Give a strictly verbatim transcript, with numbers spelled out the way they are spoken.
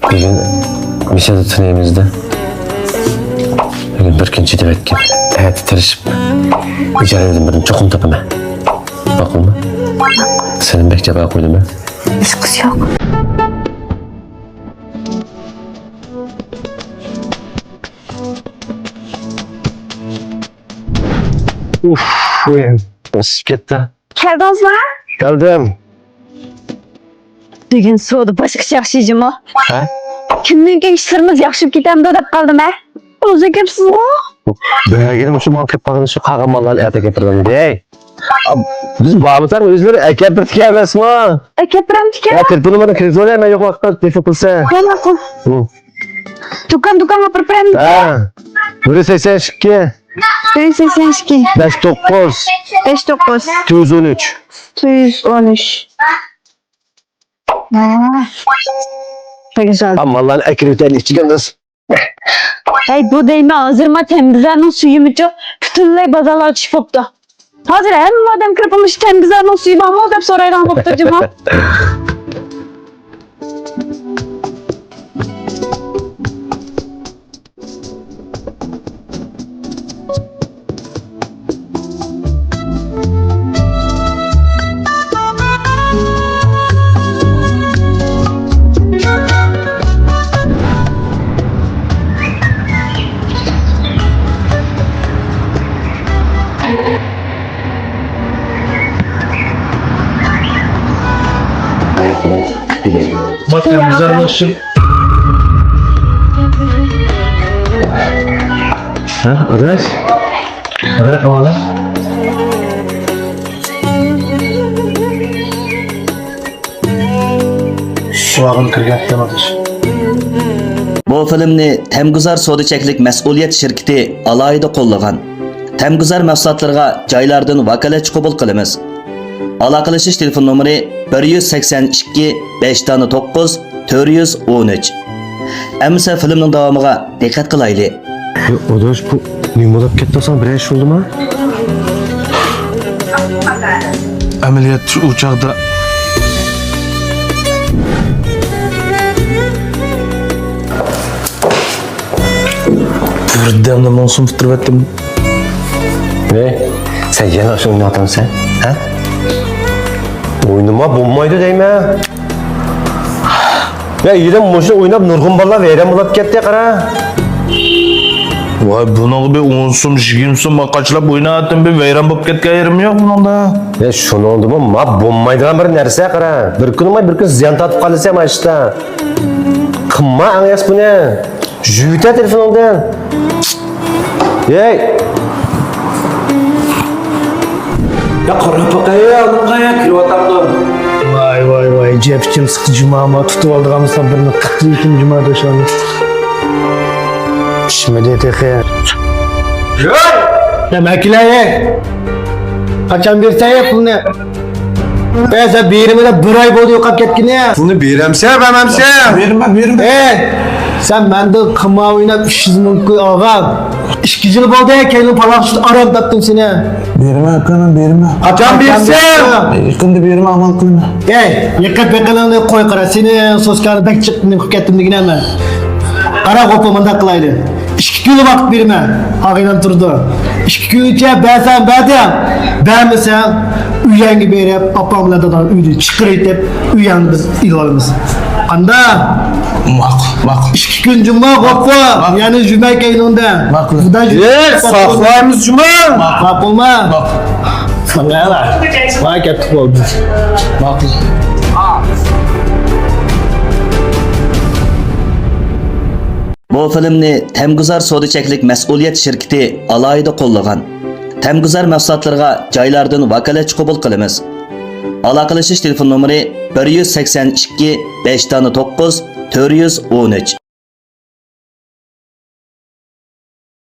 بۈگۈن مىسىردا تۈنەيمىزدە. بۈگۈن بىر كۈن چىدىۋەتكىن. ئەتە تىرىشىپ، ئىجارىدىن بىرنى چوقۇم تاپىمەن. ماقۇلمۇ؟ سېنى بەك جاپا قويدۇم ھە. ئىشقىسى يوق. ئۇف، ئۇيان، بېسىپ كەتتى. كەلدىڭىزمۇ؟ كەلدىم. بۈگۈن سودا باشقىچە ياخشى جۇمۇ. ھە؟ كۈندىن كۈنگە ئىشلىرىمىز ياخشىلىنىپ كېتەمدۇ دەپ قالدىم ھە. ئۆزى گەپسىزغۇ. بەگىنى مۇشۇ مال قېلىپ قالغىنى شۇ قالغان ماللارنى ئەتە كەلتۈرگەن دەي. بىز بارمىساق ئۆزلىرى ئەكەپ بېرىدىكەن ئەمەسمۇ؟ ئەكەپ بېرەمدىكەن. يا تېلېفون نومۇرىنى كىرگۈزۈۋالە، مەن يوق ۋاقىتتا تېلېفون قىلسا. ھە، ماقۇل. ھە. دۇكان، دۇكانغا ئاپىرىپ بېرەمدىكەن. ھە. بىر يۈز سەكسەن ئىككى. بىر يۈز سەكسەن ئىككى. بەش توققۇز. بەش توققۇز. ئىككى يۈز ئون ئۈچ. ئىككى يۈز ئون ئۈچ. ھە. بەك گۈزەل. ھە، ماللارنى ئەكىرىۋېتەيلى، ئىچىگەن قىز. ھەي، بۇ دەيمەن، ھازىرما تەمگۈزەرنىڭ سۈيىمىچۇ پۈتۈنلەي بازارلارغا چۈشۈپ بوپتۇ. ھازىر ھەممە ئادەم كىرىپ، مۇشۇ تەمگۈزەرنىڭ سۈيى بارمۇ دەپ سورايدىغان بوپتۇ جۇمۇ. ماكان گۈزەل بولسۇن. ھە، ئاداش؟ ئاداش، ئاۋالا. شۇ ئاغىم كىرگەن ئاداش. بۇ فىلىمنى تەمگۈزار سودا چەكلىك مەسئۇلىيەت شىركىتى ئالاھىدە قوللىغان. تەمگۈزار مەھسۇلاتلىرىغا جايلاردىن ۋاكالەتچى قوبۇل قىلىمىز. ئالاقىلىشىش تېلېفون نومۇرى بىر يۈز سەكسەن ئىككى، بەش دانە توققۇز، تۆت يۈز ئون ئۈچ. ئەمىسە فىلىمنىڭ داۋامىغا دىققەت قىلايلى. يا ئاداش، بۇ نېمە بولۇپ كەتتى ساڭا، بىرەر ئىش بولدىمۇ؟ ئەمەلىيەتتە ئۇ چاغدا بىردەمدە مۇڭسۇن پۈتتۈرۈۋەتتىم. ھەي، سەن يەنە ئاشۇ ئويناۋاتامسەن؟ ھە؟ ئوينىما، بولمايدۇ دەيمەن. يا، يېرىم مۇشۇ ئويناپ نۇرغۇن بالىلار ۋەيران بولۇپ كەتتى، قارا. ۋاي، بۇنىڭغا بىر ئون سوم، يىگىرمە سوم قاچىلاپ ئويناۋاتتىم، بىر ۋەيران بولۇپ كەتكەن يېرىم يوق بۇنىڭدا. يا، شۇنىڭدىمۇ ما بولمايدىغان بىر نەرسە، قارا. بىر كۈنمۇ بىر كۈن زىيان تارتىپ قالىسەن مانا شۇتا. قىلما ئەڭ ياخشى بۇنى. يۈرۈۋېتە تېلېفونۇڭدىن. ھەي! يا قاراپ باقاي، ئانىڭغا كېلىۋاتامدۇ؟ ۋاي، ۋاي، ۋاي، جەپ ئىچىم سىقتى جۇما، ما تۇتۇۋالىدىغانمىسام بىرنى قىتىۋېتىم جۇما دەشانى. پىشمىدى تېخى. يۈر! يا مەكىلە، ھەي! قاچان بېرىسەن، ھەي، پۇلنى؟ ئە، سەن بېرىمەن دەپ بىر ئاي بولدى يوقاپ كەتكىنى. پۇلنى بېرەمسەن، بەرمەمسەن؟ بېرىمەن، بېرىمەن. ئە، سەن مەندىن قىمار ئويناپ ئۈچ يۈز مىڭ كوي ئالغان. ئىككى يىل بولدى، كەينىڭ پالاق ئۈستىدە ئارام تاپتىم سېنى. بېرىمەن، ئاكا، مەن بېرىمەن. قاچان بېرىسەن؟ يېقىندا بېرىمەن، ئامال قىلىمەن. ئەي، يېقىپ بېقىنىڭنى قوي، قارا، سېنىڭ سوسكاڭنى بەك جىق قىلىپ كەتتىم دېگىنە مەن. قارا، غوپا، مۇنداق قىلايلى. ئىككى كۈنلا ۋاقىت بېرىمەن. ئاغىنەم تۇرىدۇ. ئىككى كۈنگىچە بەرسەڭ بەردىڭ، بەرمىسەڭ ئۆيۈڭگە بېرىپ، ئاپاڭ بىلەن داداڭنى ئۆيدىن چىقىرىۋېتىپ، ئۆيۈڭنى بىز ئېلىۋالىمىز. قانداق؟ ماقۇل، ماقۇل. ئىككى كۈن جۇما، غوپا. ماقۇل. يەنە جۈمە كەينىڭدە. ماقۇل. خۇدا ئېي، ساقلايمىز جۇما. ماقۇلمۇ؟ ماقۇل. ساڭا ۋاي كەتتۇق بولدى. ماقۇل. بۇ فىلىمنى تەمگۈزار سودا چەكلىك مەسئۇلىيەت شىركىتى ئالاھىدە قوللىغان. تەمگۈزار مەھسۇلاتلىرىغا جايلاردىن ۋاكالەتچى قوبۇل قىلىمىز. ئالاقىلىشىش تېلېفون نومۇرى بىر يۈز سەكسەن ئىككى، بەش دانە توققۇز، تۆت يۈز ئون ئۈچ.